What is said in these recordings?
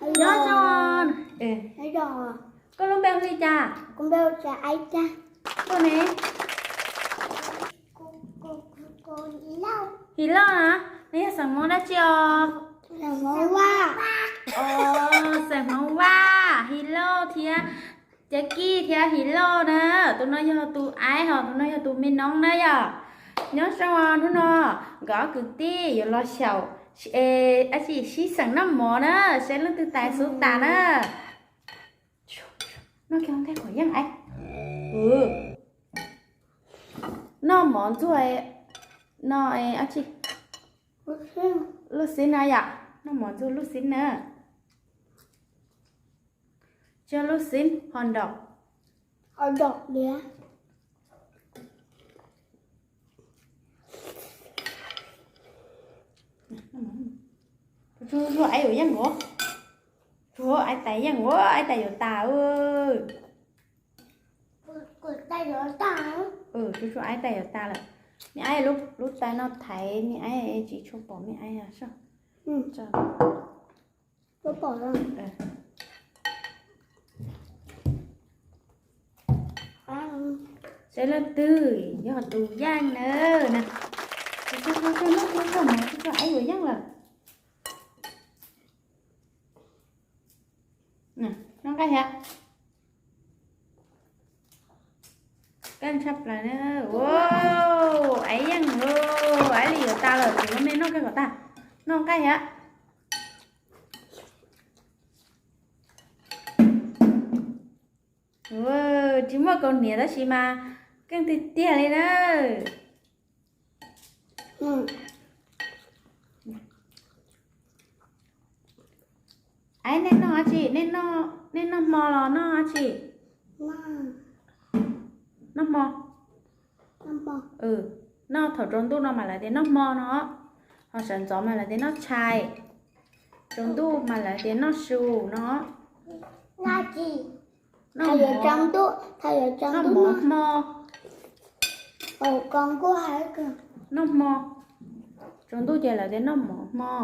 Nyob zoo. Koj lub npe hu li cas? Koj ne? His Lauj na. Neb yog xeem Hmoob dab tsi os? Xeem Hmoob Vaj. His Lauj thiab Cev Kis thiab His Lauj na. Tus no yog tus aib, ho tus no yog tus me noob na yom. Nyob zoo, hnub no nkawd ob kwv tij yuav los xyaum, dab tsi, sib xeem noj mov na, saib leej twg tais xub tas na. Noj kiag ntej qhov yeej aib. Noj mov ntxuag no, dab tsi, luj xib na yom. Noj mov ntxuag luj xib na. Tsis yog luj xib, hot dog. Hot dog liab. Tsuag tsuag, aib yuav yeej os. Tsuag, aib tais yeej os, aib tais yuav tas. Tsuag tsuag, aib tais yuav tas lawm. Me aib lub tais no thaiv me aib tsis tshua pom me aib. Saib leej twg yog tus yeej na. Tsuag tsuag, aib yuav yeej lawm. Noj nqaij thiab. Keej tshaj plaws na. Aib yeej, aib li yuav tas lawm, tus me noj kiag kom tag. Noj nqaij thiab. Tsis muaj kaus hniav tab sis mas keej tiag tiag li na. Aib, nej noj dab tsi? Nej noj hmo los noj dab tsi? Noj hmo. Noj thaum tsaus ntuj no mas lawv tias noj hmo no, ho sawv ntxov mas lawv tias noj tshais, tsaus ntuj mas lawv tias noj su no. Noj mov hmo. Noj hmo. Tsaus ntuj ces lawv tias noj mov hmo.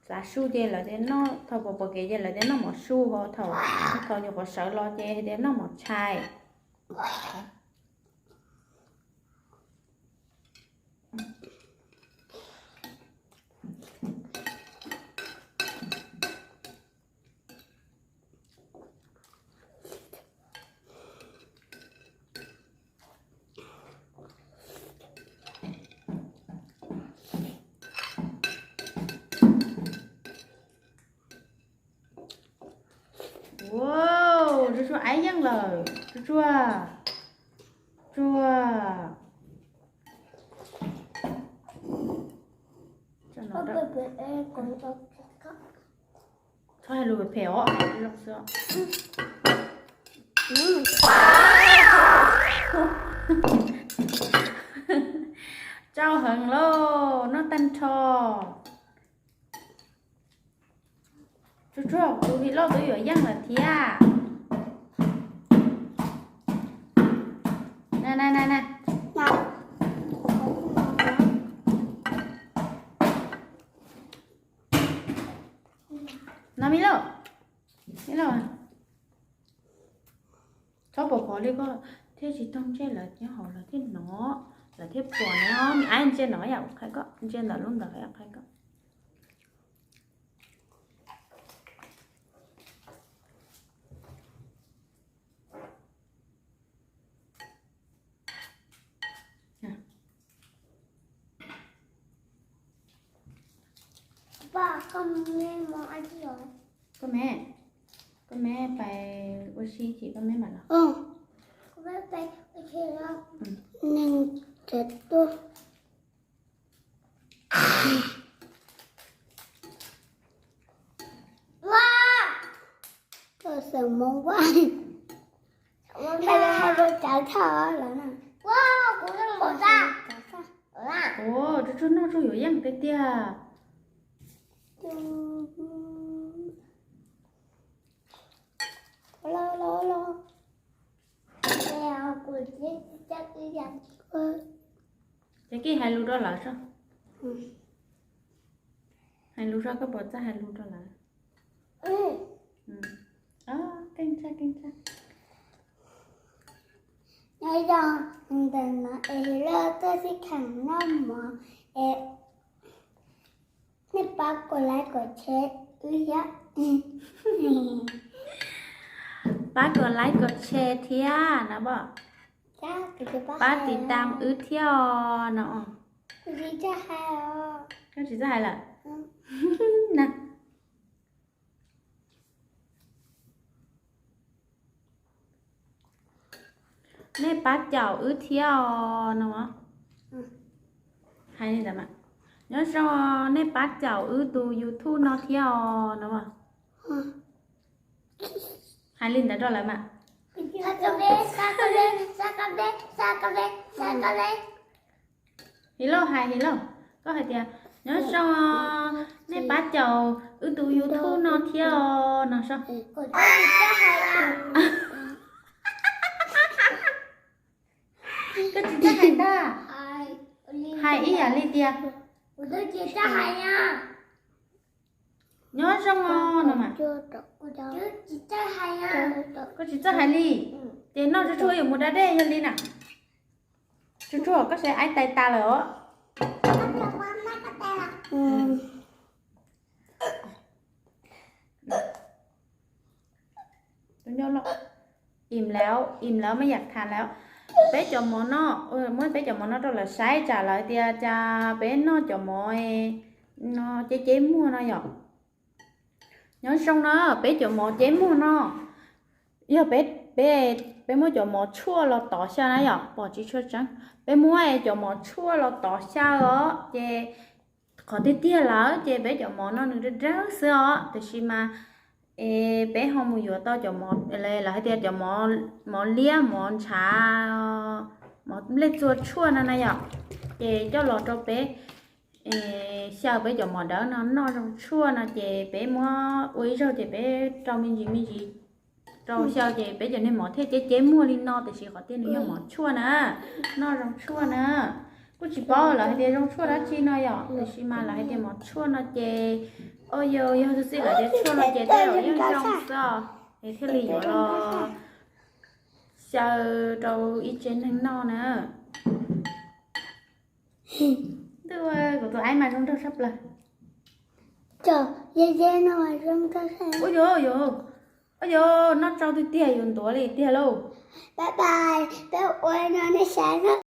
Txav su ces lawv tias noj, thaum pom pom kev ces lawv tias noj mov su, ho thaum, thaum nyuam qhuav sawv los ces tias noj mov tshais. Wow, tsuag tsuag, aib yeej lawm. Tsuag tsuag, tsuag. Txhob hais lus phem os, hais zoo xwb. Tsau heev lauj, noj tag nrho. Tsuag tsuag, tus His Lauj twb yuav yeej lawm thiab. Na na na na. No, His Lauj, His Lauj, txhob pom pom li koj thiaj tsis taug ntsej, lawv nyob hauv lawv thiaj hnov, lawv thiaj pom na. Me aib, ntsia no yom, qhia koj, ntsia ntawm lub ntawd yom, qhia koj. Koj me, koj me pais ua si ces koj me mam los. Neeg tsev tuaj. Xeem Hmoob Vaj. Ua, kuv, ua, tsuag tsuag, noj tsuag yuav yeej tiag tiag. Ces koj hais lus rau lawv tso. Hais lus tso, koj puas txawj hais lus rau lawv? Keej tshaj, keej tshaj. Nyob zoo ntawm no es loj tuaj sib kheem noj mov es nej pab kom like kom share wb thiab. Pab kom like kom share thiab no pom. Pab tiv tam wb thiab os no. Koj tsis txawj hais lawm na. Nej pab caum wb thiab os no. Hais li ntawd mas. Nyob zoo, nej pab caum wb tus YouTube no thiab os no. Hais li ntawd rau lawv mas. His lauj, hais his lauj, koj hais tias nyob zoo, nej pab caum wb tus YouTube no thiab os no so. Koj tsis txawj hais ntag. Hais ib yam li tias nyob zoo no mas. Koj tsis txawj hais li. Ces noj tsuag tsuag yuav mus da dej yog li na. Tsuag tsuag koj saib aib tais tas lawm os. Im lawm, im lawm, mej yam tham lawm. Peb cov mov no, muab peb cov mov no rau lawv saib tsam lawv tias cas peb noj cov mov no ceb ceb muag no yom. Nyob zoo na, peb cov mov ceb muag no yog peb, peb muab cov mov tshuaj los tov xyaw na yom, pom tsis tshua tseeb. Peb muab cov mov tshuaj los tov xyaw os, ces qhov tiag tiag lawm ces peb cov mov no nws dawb dawb xwb os, tiam sis mas es peb ho mus yuav tau cov mov, lawv hais tias cov mov liab, mov ntshav, mov nplej txua tshuaj no na yom, ces coj los rau peb xyaw peb cov mov dawb no noj zoo tshuaj no ces peb muab ua ib zaug ces peb rau me ntsis me ntsis rau xyaw ces peb cov niag mov thiaj ceb ceb muag li no, tiam sis qhov tiag nws yog mov tshuaj na, noj zoo tshuaj na. Kuj tsis paub lawv hais tias zoo tshuaj dab tsi no yom, tiam sis mas lawv hais tias mov tshuaj no ces, o yog, yog xwb xwb lawv tias tshuaj no ces tej zaum yeej zoo xwb os, es thiaj li yuav los xyaw rau ib tsev neeg noj na. Ntuj, kuv tus aib mas zoo nraug tshaj plaws. Ua yuav, ua yuav, noj tsau tiag tiag yuav ntuav li tiag lauj. Peb ua no nej saib na.